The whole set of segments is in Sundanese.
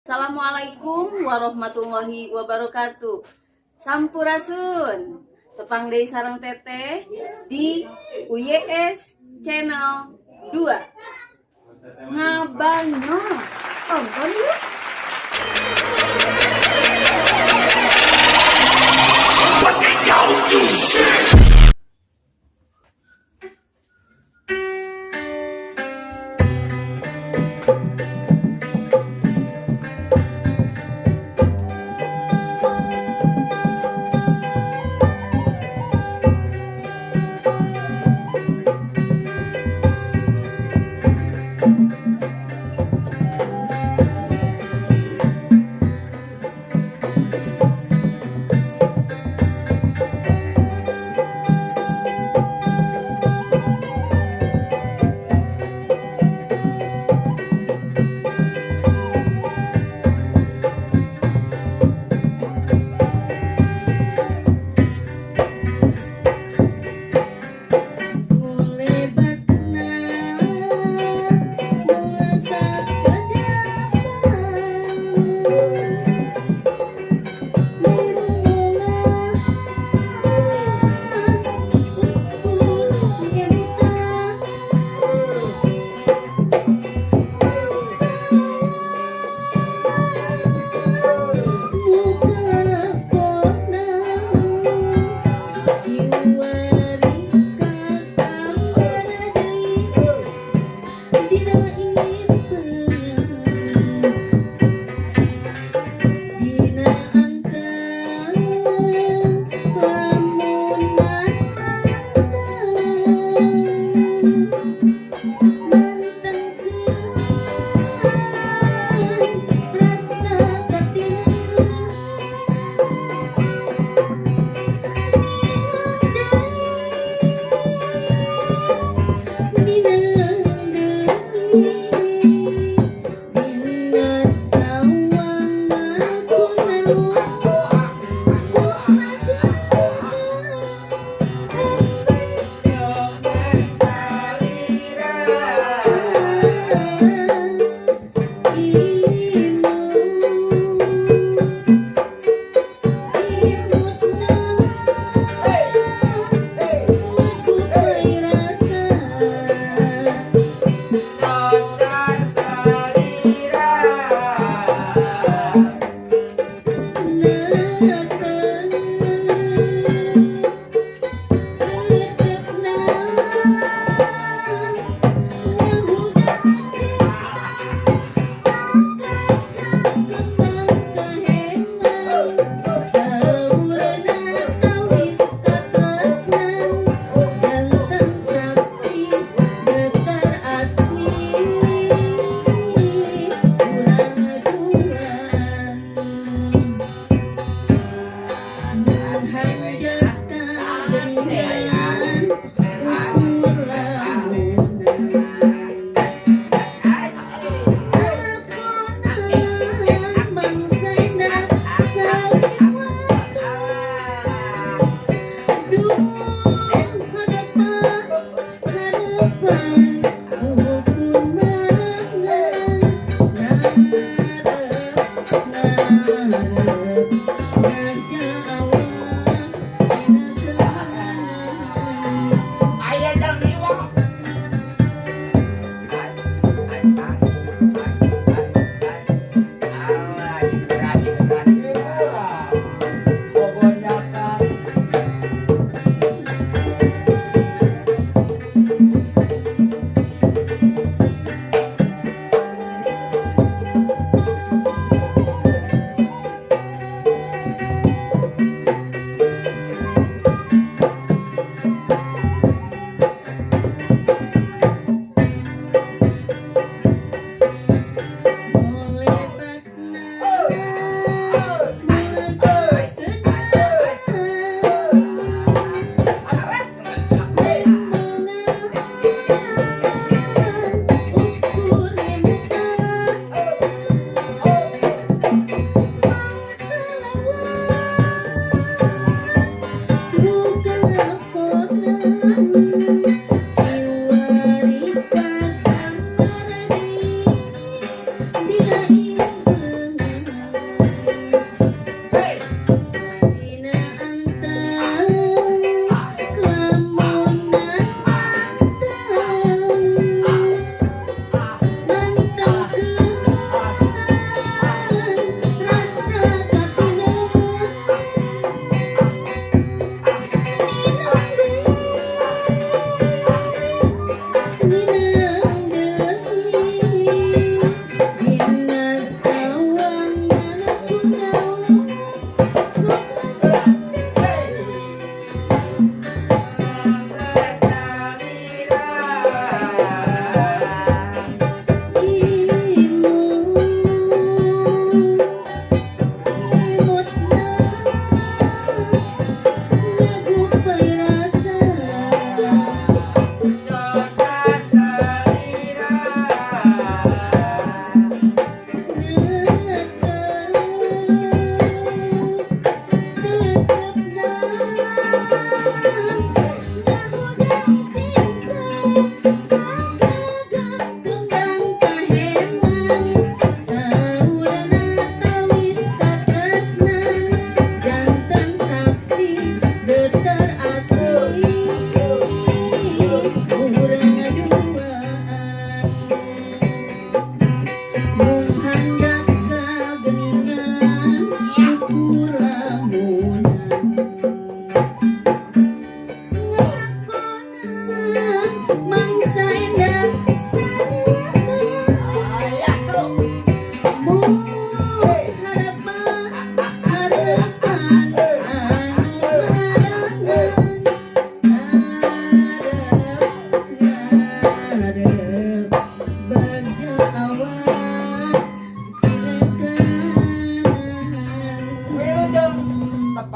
Assalamualaikum warahmatullahi wabarakatuh. Sampurasun. Tepang deui sareng Teteh di UYS Channel 2. Ngabanyol. Tonton yuk. But they don't do shit!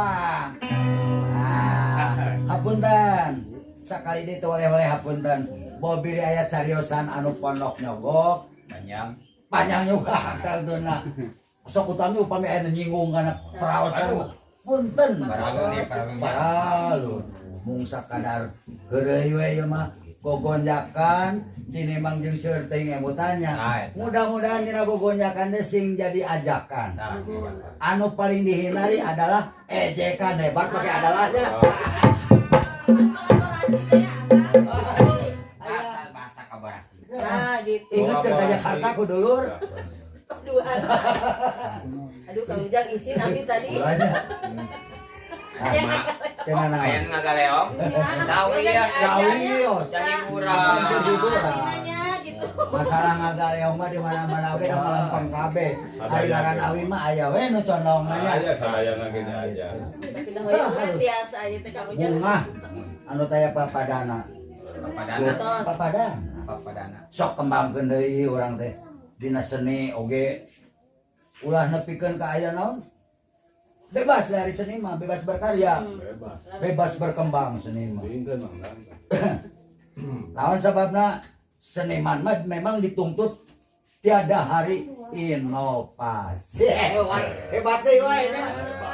Tepang. Ah, hapunten. Sakali deui teu oleh-oleh, hapunten. Boh bilih aya cariosan anu pondok nyogok, Panjang. Panjang juga taduna. Sok utami upami aya nu nyinggung kana praosan. Aduh. Punten. Paralun nih, paralun. Paralun. Mung sakadar heureuy we ieu mah gogonjakan tinimang jeung seueur teuing emutannya. Nah, eta. Mudah-mudahan dina gogonjakan teh sing jadi ajakan. Nah, iya. Anu paling dihindari adalah ejekan, hebat pakai adalahnya. Kolaborasi teh ya, Akang. Asal bahasa kolaborasi. Nah, gitu. Ingat ke Jakarta ku dulur. Dua. Aduh, Kang Ujang izin abdi tadi. Ulahnya. Cenah naon? Aya nu ngagaleong. Tahu ya. Sawios. Cari Urang. urang. Nanya gitu. Masalah ngagaleong mah di mana-mana oge da malempeng kabeh. Ari ngaran awi mah aya we nu condong nanya. Aya sadayana ge nya aya. Tapi dah hoyong biasa aja teh Kang Ujang. Bunga anu taya papadana. Papadana. Tos. Papadana. Papadana. Sok kembangkeun deui urang teh dina seni oge, ulah nepikeun ka aya naon, bebas dari seni mah, bebas berkarya, Bebas. Bebas berkembang seni mah. Bingkeun, Mang Dan. Lawan sababna seniman mah memang dituntut tiada hari inovasi. Hebat, hebat deui wae nya.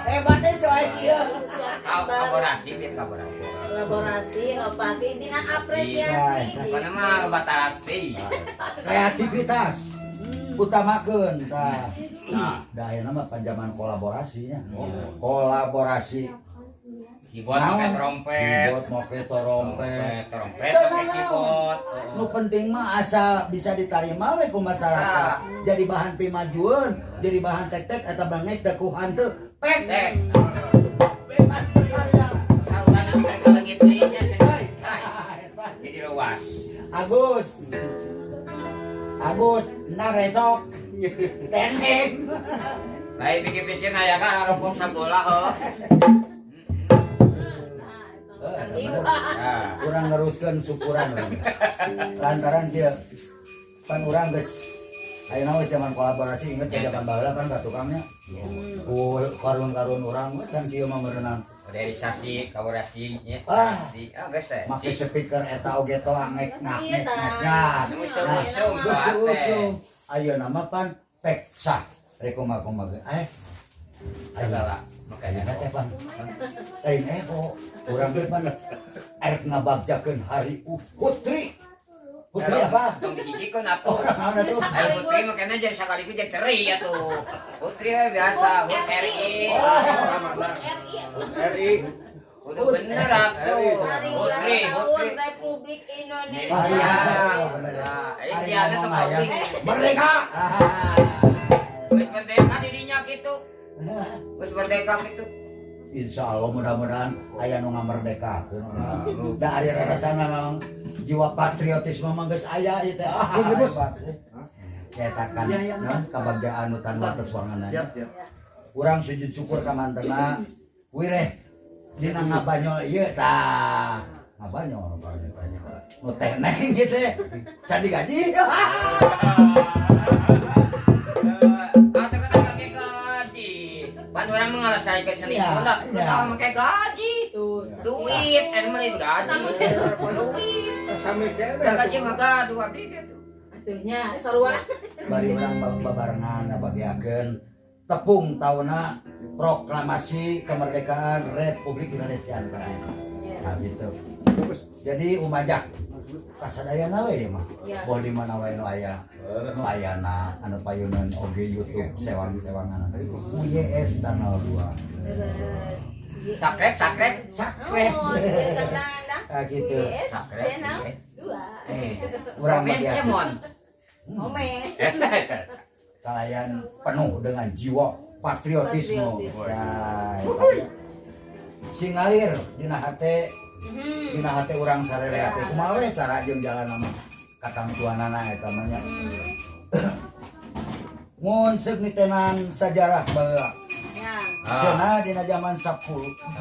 Hebat deui wae ieu. Sesuatu baru. Kolaborasi, biar kolaborasi. Kolaborasi, inovasi, dina apresiasi. Iya. Pokoknya mah kebatarasi. Kreativitas utamakeun tah. Nah, Da ayeuna mah panjaman kolaborasinya. Kolaborasi. Keyboard pakai trompet. Keyboard make trompet. Trompet Teu pakai nanaon. keyboard. Nu penting mah asal bisa diterima we ku masyarakat. Jadi bahan pimajueun, jadi bahan tek-tek atau bangek teu ku hanteu. Pek. Tek. Bebas berkarya. Saurana bukan kaleungit deui nya. Hai. Hai. Jadi luas. Agus. Agus, narecok. Teneng. Lain pikir-pikir aya kan rokok sabola heuh. Nah, Eh, Nah, Urang neruskeun syukuran urang. Lantaran dia pan urang geus ayeuna geus zaman kolaborasi, inget ya zaman baheula kan ka tukangnya. Ku karun-karun urang we can kieu mah meureunan. Modernisasi, kolaborasi nya. Ah. Ah, geus teh. Make speaker eta oge toang ngek ngak Iya, ngek tah. ngek ngak. Geus Nah, usum, Geus teh. usum. Ayeuna mah pan pek sah. Rek kumaha kumaha ge. Eh. Ayo. Segala makanya. Ayeuna teh pan. Lain eho. Urang teh pan erek ngabagjakeun hari Putri. Putri apa? Tong dihijikeun atuh. Orang naon atuh? Ayo putri makanya jadi sekaligus jadi teri atuh. Putri we biasa, HUT RI. RI. RI. Udah bener atuh. Hari ulang Putri, tahun Putri. Republik Indonesia. Hari Ya. apa? Eh, Hari siana ngomong tuh ayam. penting. Merdeka. Geus merdeka di dinya kitu. Geus merdeka kitu. Insya Allah mudah-mudahan aya nu ngamerdekakeun. Da ari rarasana memang jiwa patriotisme mah geus aya ieu teh. Ah, hebat. Eta kan naon kabagjaan nu tanpa wates wanganan. Siap, siap. Urang sujud syukur ka mantena wireh dina ngabanyol ieu tah. Ngabanyol nu teh neng gitu can digaji. Ah, teu kan make gaji. Pan urang mah ngalestarikeun seni Ya, Sunda, ya. teu make gaji. Tuh. Duit, eta mah lain gaji. Duit. Sami keneh. Da gaji mah gaduh abdi teh tuh. Atuhnya sarua. Bari urang babarengan ngabagiakeun tepung tauna proklamasi kemerdekaan Republik Indonesia antara. Nah, gitu. Jadi umajak kasadayana we mah. Ya. Boh di mana wae nu aya. Nu ayana anu payunan oge YouTube sewang-sewangan. UYS channel 2. Terus. Sakrep, sakrep. Sakrep. Oh, jadi Kang Nandang. Ah, gitu. UYS Sakrep, channel UYS. 2. Eh, Urang komen bagiakeun. cemon. Komen. Kalian penuh dengan jiwa patriotisme. Patriotisme. Ya, sing ngalir dina hate, dina hate urang sararea teh kumaha we cara jeung jalan mah katangtuanana eta mah nya. Mun seuk nitenan sajarah baheula. Ya. Ah. Cenah dina zaman 10,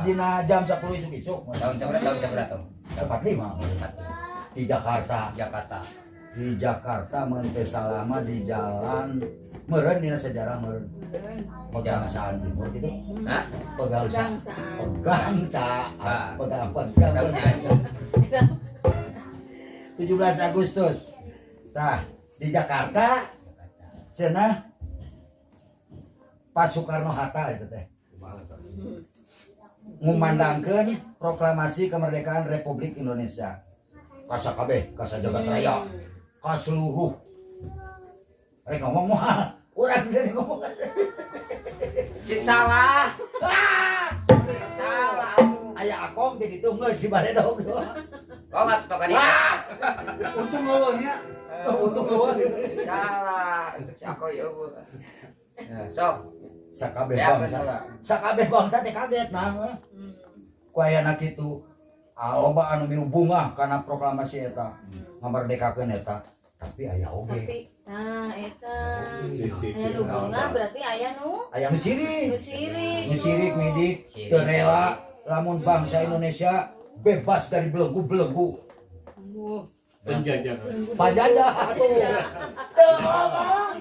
dina jam 10 isuk-isuk. Tahun sabaraha, tahun sabaraha tuh? 45 di Jakarta. Jakarta. Di Jakarta mun teu salama di jalan meureun dina sejarah meureun. Pegangsaan Timur gitu. Hah? Pegangsaan. Pegangsaan. Pegangsaan. Ah. Pegang pegang. Pegang. 17 Agustus. Tah, di Jakarta cenah Pak Soekarno Hatta itu teh ngumandangkeun proklamasi kemerdekaan Republik Indonesia. Ka sakabeh, ka sajagat raya, ka seluruh. Rek ngomong moal, urang dari ngomong. Sin salah. Ah! Salah. Aya akong di ditu geus si baledog. Kau nggak tau kan? Wah! Untung ngeuweungnya. Untung euweuh. Salah. Si aku ya bu. Ya, sok. Sakabeh Ya, bangsa. salah. Sakabeh bangsa teh kaget nang. Ku ayana kitu. Ah, loba anu milu bungah karena proklamasi eta. Ngamerdekakeun eta. Tapi aya oge. Tapi nah eta Cici, aya nu bunga berarti aya nu Aya nu sirik. nu sirik. Nu sirik midik teu rela lamun bangsa Indonesia bebas dari belenggu-belenggu Aduh. Penjajah. panjajah tuh. Teu ngomong,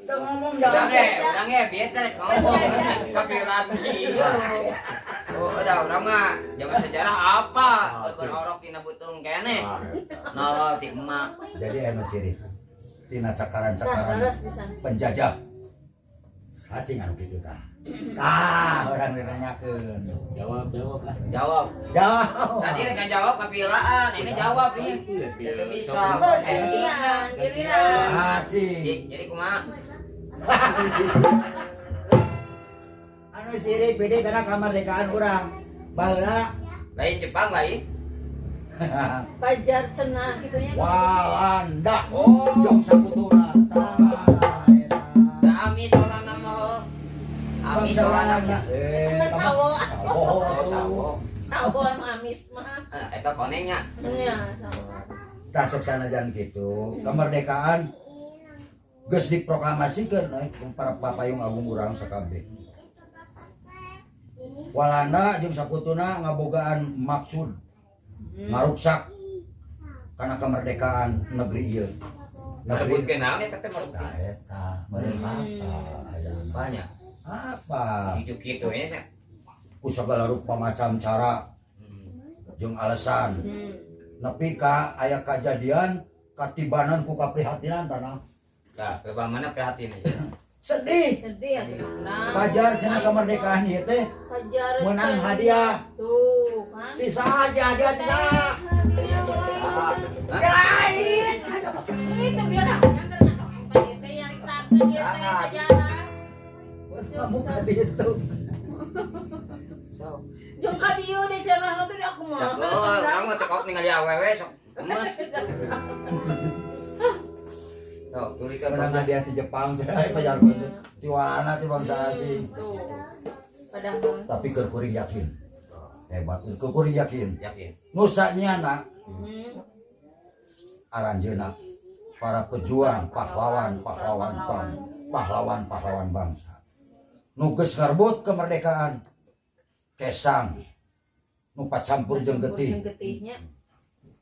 teu ngomong Urang jangan. ge, urang ge bieu teh ngomong. Kapiran sih. Oh, udah urang mah zaman sejarah apa? Keur orok dina butung keneh. Nolol ti emak. Jadi aya nu sirik. Tina Nah, cakaran-cakaran leres pisan. penjajah. Sacing anu kitu tah. Tah, urang nanyakeun. Jawab, jawab lah. Jawab. Jawab. Tadi rek jawab kapilaan, ini jawab nih. Itu bisa. Gantian, giliran. Sacing. Jadi kumaha? Anu sirik beda karena kemerdekaan urang. Baheula Lain Jepang lain. Pajar cenah gitu nya. Walanda. Oh. Jong sakutuna. Tah, eta. Da amis soalna mah. Amis Bangsa soalna. Walanda. Eh, Mah sawo. Sawo Oh, atuh. sawo. Sawo anu amis mah. Eh, eta konengnya. Nya, sawo. Tah sok sanajan kitu, kemerdekaan geus diproklamasikeun ku para papayung agung urang sakabeh. Walanda jeung sakutuna ngabogaan maksud ngaruksak karena kemerdekaan negeri ieu. Merebut Negeri kenal eta teh merebut. Nah, eta meureun apa? Aya Banyak. apa? Hidup kitu nya. Ku segala rupa macam cara jeung alasan nepi ka aya kajadian katibanan ku kaprihatinan tanah Nah, ke mana prihatin aja. sedih. Sedih atuh. Nah. Pajar cenah kemerdekaan ieu teh Pajar menang cenah. hadiah. Tuh, kan. Ti saha si hadiah ti saha? Lain. Itu biar aku yang keur ngadongeng ieu teh yang ditakeun ieu teh sejarah. Muka ditu. So, Jeung ka dieu deh cenah teh aku mah. jago, urang mah teu kau ningali awewe sok gemes. Tuh, tulikeun. Menang hadiah ti Jepang cenah pajar ti Walanda ti bangsa asing. Tuh. Padahal Tapi keur kuring yakin. Hebat, keur kuring yakin. Yakin. Nusa nyana aranjeuna para pejuang, pahlawan, pahlawan bang, pahlawan, pahlawan bangsa. Nu geus ngarebut kemerdekaan kesang nu pacampur jeung getih, jeung getihnya.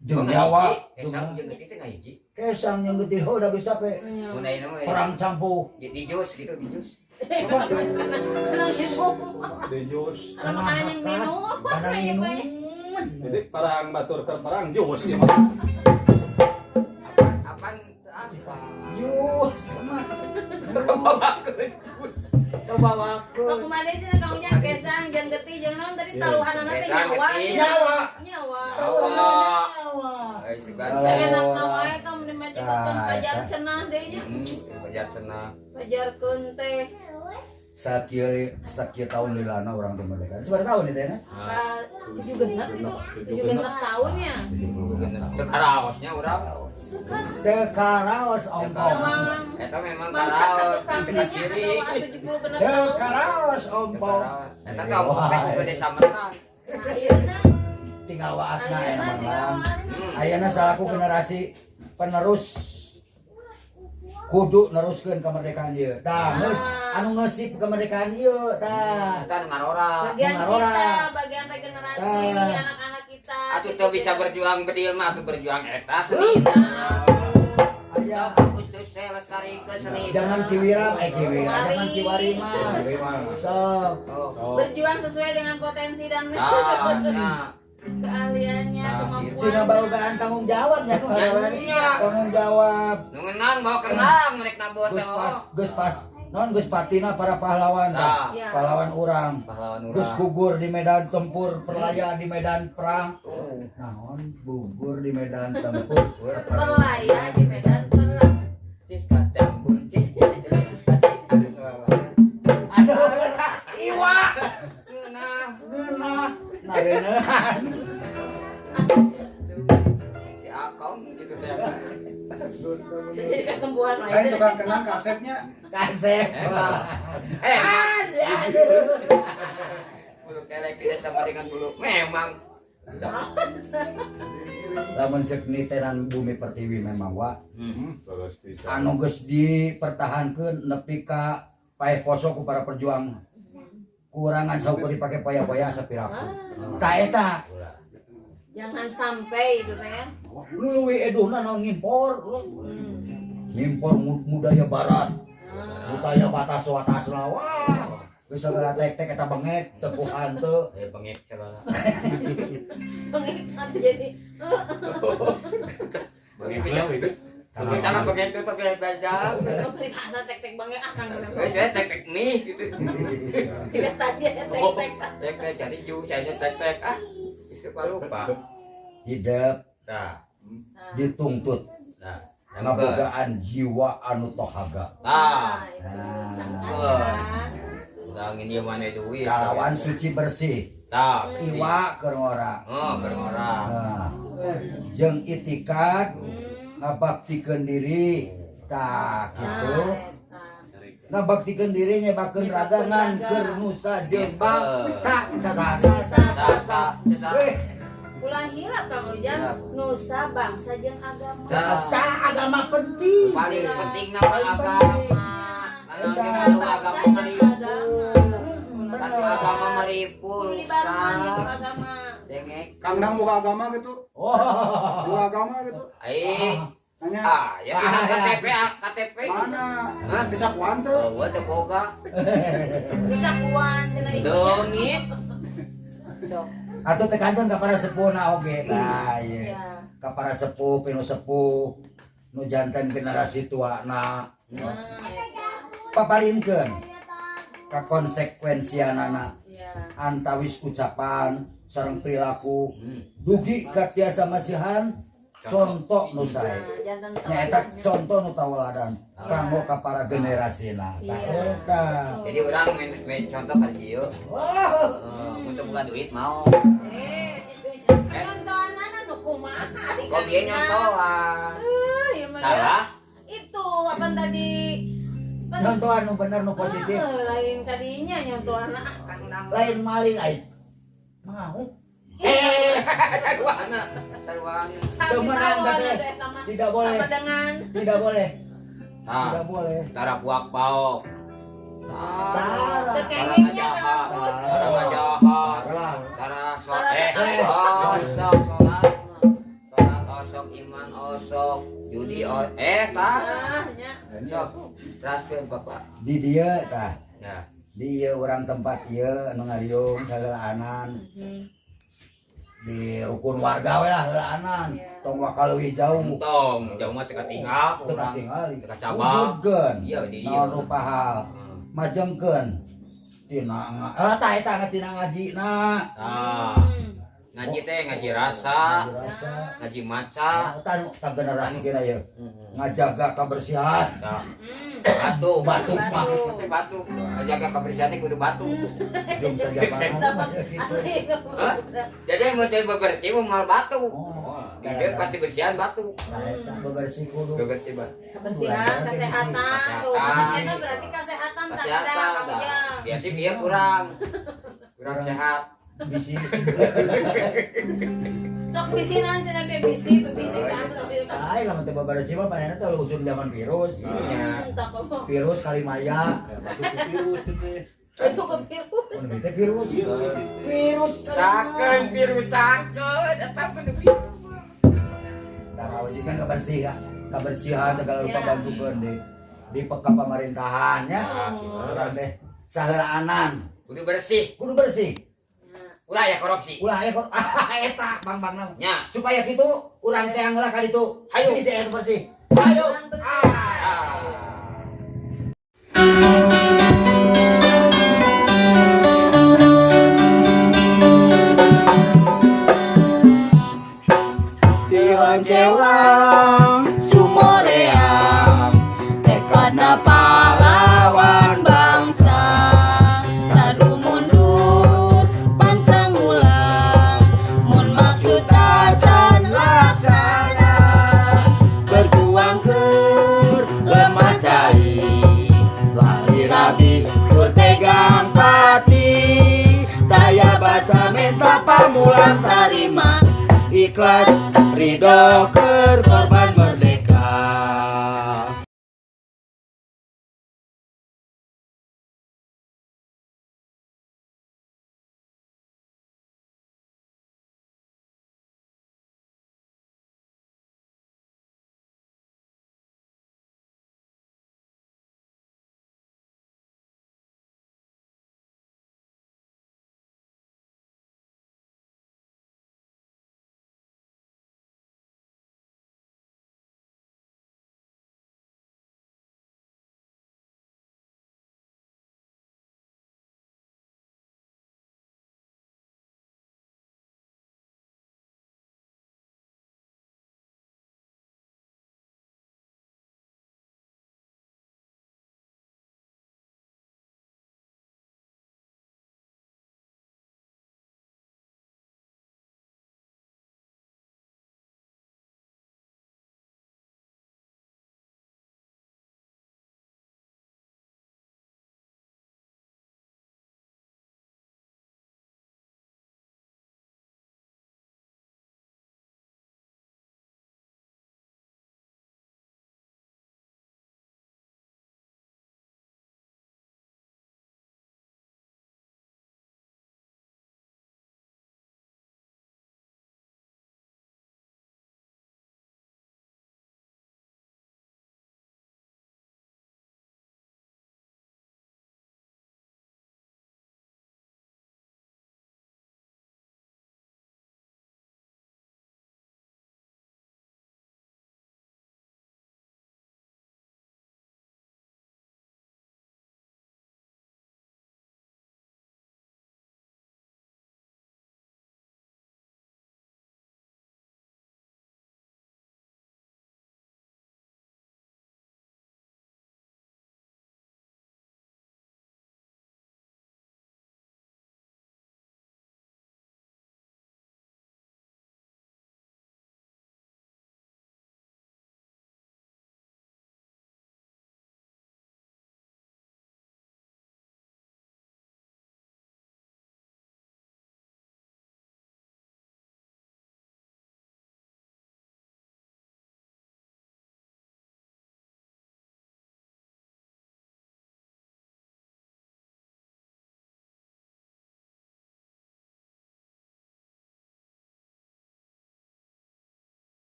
jeung nyawa, Kesang jeung getih teh ngahiji. Kesang jeung getih oh udah geus capek. Nya. Mun ayeuna mah Perang campuh. di jus gitu, di jus. Karena minum. Di jus. Karena makanan yang minum. Karena minum. Jadi perang batur keur perang jus ya mah. Apaan apaan teu ah. Jus mah. Sok kumaha deui cenah Kang Ujang kesang jeung getih jeung naon tadi taruhanana teh Kesang, nyawa. getih. Nyawa. Nyawa. Taruhanana nyawa. Eh, sugan. Seenak wae tah mun macetkeun Nah, pajar eta. cenah deui nya. Pajar cenah. Pajarkeun teh. Sakieu sakieu tahun lilana urang teh merdeka. Sabaraha tahun itu ya? Ka 76 gitu. 76 tahun ya. Teu karaosnya urang. Teu karaos ompong. Emang Eta memang mangsa karaos, tukang teu teh nya kaciri. atau 76 Teu tahun. karaos ompong. Eta teh ompong teh kudu desa menang. Ayeuna Tinggal waasna ayeuna aya tinggal mah. waasna. Ayeuna salaku generasi penerus kudu neruskeun kemerdekaan ieu. Tah, geus anu ngeusip kemerdekaan ieu tah. Eta nu ngarora. Bagian Ngarora. kita, bagian regenerasi Ah. anak-anak kita. Atuh teu bisa berjuang bedil mah atuh berjuang eta seni. Nah. Aya. Agustus teh lestarikeun seni. Jangan kiwirang, eh kiwirang, jangan kiwari mah. Sok. Oh. Berjuang sesuai dengan potensi dan Nah, nah. keahliannya, Nah, kemampuannya. Cina barogaan tanggung jawab ya, Iya. tanggung jawab. Nu ngeunang bawa kenang rek nabot teh. Geus pas, geus pas, non geus patina para pahlawan tah. Nah. Iya. Pahlawan urang. Pahlawan urang. Geus gugur di medan tempur, perlayaan di medan perang. Naon gugur di medan tempur. Perlaya di medan perang. Cis kacang buncis. Aduh, iwa. Ngeunah. Ngeunah, nareunehan. Si Akong gitu teh. Jadi ketempuhan wae. Lain tukang kenang kasepnya. Kasep. Emang. Eh, Ah, si aduh. bulu kelek tidak sama dengan bulu. Memang. Lamun seuk nitenan bumi pertiwi memang wa Terus bisa. anu geus dipertahankeun nepi ka paeh poso ku para perjuang kurangan saukur dipake poya-poya sapiraku. Ta eta Jangan sampai itu teh ya. lu leuwih eduhna naon ngimpor. Hmm. Ngimpor budaya barat, Ah. budaya batas watasna wah. Geus sagala tek-tek eta bengek tepuhan teu. Eh, bengek segala. Pengikat jadi Bengek itu. Misalnya bengek itu pakai bajang. peribahasa tek-tek bengek ah kang Wes wes tek tek mie gitu. Sih tadi ada tek-tek. Tek tek jadi jus aja tek tek ah. Lupa lupa. Hidup Nah, Nah, dituntut nah. ngabogaan jiwa anu tohaga. Nah, itu Nah. cangkang. udah ini mana duit. Kalawan suci bersih, Tah. iwa keur ngora. Oh, keur ngora. Nah, jeung itikad ngabaktikeun diri tah kitu. Nah, eta. Ngabaktikeun diri nyebakeun raga ngan keur nusa jeung bangsa sa sa sa sa sa sa. Weh, Ulah hilap Kang Ujang, nusa bangsa jeung agama. Tah. tah agama penting. Paling penting nama Paling agama. penting. Lalu Eta. kita Bangsa agama jeung meripu. agama. Satu agama meripu Kudu dibarengan gitu rusak. agama. Dengek. Kang Dang buka agama gitu. Oh. Buka agama gitu. Ai. Nanya Ah, ya tinggal KTP, ah, KTP. mana? Hah? Bisa kuan tuh. Oh, gua teu boga. Bisa kuan cenah ibunya. Dongit. Sok. Atau tekankeun ka para sepuhna oge tah ieu. Iya. Ka para sepuh, pinu sepuh nu janten generasi tuana Nah, eta. paparinkeun ka konsekuensianana Iya. antawis ucapan sareng perilaku Hmm. dugi ka tiasa masihan contoh nu sae Nah, janten nyaeta tawadannya. contoh nu taweladan kanggo ka para generasina tah Iya. eta Jadi orang main contoh ka ieu. wah Eh, untuk buka duit mau. Eh, itu nyontohanana nu kumaha ari Kok bieu Kang Dang? nyontohan? Eh, ieu mah ya. Salah. Itu apa tadi? nyontohan nu bener nu positif Eh, lain tadinya nyontohan ah Kang Dang. lain maling ai mau Eh, sarwana. Sarwana. Sami Teu meunang mawon teh. teh sama Tidak boleh. sama dengan tidak boleh Tah, tidak boleh tara buak paok. Tah. Tara. Teu kengingnya Kang Agus Tara tuh. jahat. Tara. Tara Tara eh, osok sholat. Sholat osok iman osok judi eh tah. Ah, nya. Sok. Teraskeun Bapak. Di dieu tah Ya. di ieu urang tempat ieu anu ngariung sagalaanan di rukun warga we lah heulaanan Iya. tong wakal leuwih jauh. Untung, jauh mah teu katinggal Teu urang. katingali. Teu kacabak. Wujudkeun. Iya, di dieu. Naon rupa hal. Majengkeun tina ah tah eta tina ngajina. Tah. Hmm. Ngaji teh ngaji rasa, Ngaji rasa. ngaji maca. Nah, tah nu tah generasi kina ieu ngajaga kebersihan. Tah. Hmm. Batu, Batu mah. Batu. Teh batu. Ngajaga kebersihan teh kudu batu. Jeung saja Sama asli. Hah? Jadi yang mau jadi bebersih mau mal batu. Oh, Dia pasti bersihan batu. Tah eta bebersih kudu. Bebersih batu. Kebersihan, kesehatan. Tuh, Kesehatan. eta berarti kesehatan tak ada Kesehatan. Kang Dah. Ujang. Biasa dia kurang. Kurang sehat. Bisi. Sok bisi naon cenah be bisi tuh bisi tah tapi tah. Ai lamun teu bebersih mah panehna teh usum zaman virus. Hmm, tak kok. Virus kalimaya. Virus itu. Itu ke virus. Mun teh virus. Virus Sakeun virus sakeun eta mah virus. Tah wujudkan kebersih ya. Kebersihan segala rupa bantukeun di peka pemerintahan nya. Nah, gitu. Urang teh saheulaanan. Kudu bersih. Kudu bersih. Ulah ya korupsi. Ulah aya kor eta bang-bangna. Nya. Supaya kitu urang teh heula ka ditu. Hayu. Bisa eta bersih. Hayu. Urang bersih. Ah. Ti Honcewang Sumoreang, tekadna pahlawan bangsa. Sadu mundur pantang ulang, mun maksud acan laksana. Berjuang keur lemah cai, laki rabi tur tegang pati. Taya basa menta pamulang tarima, ikhlas ridho keur.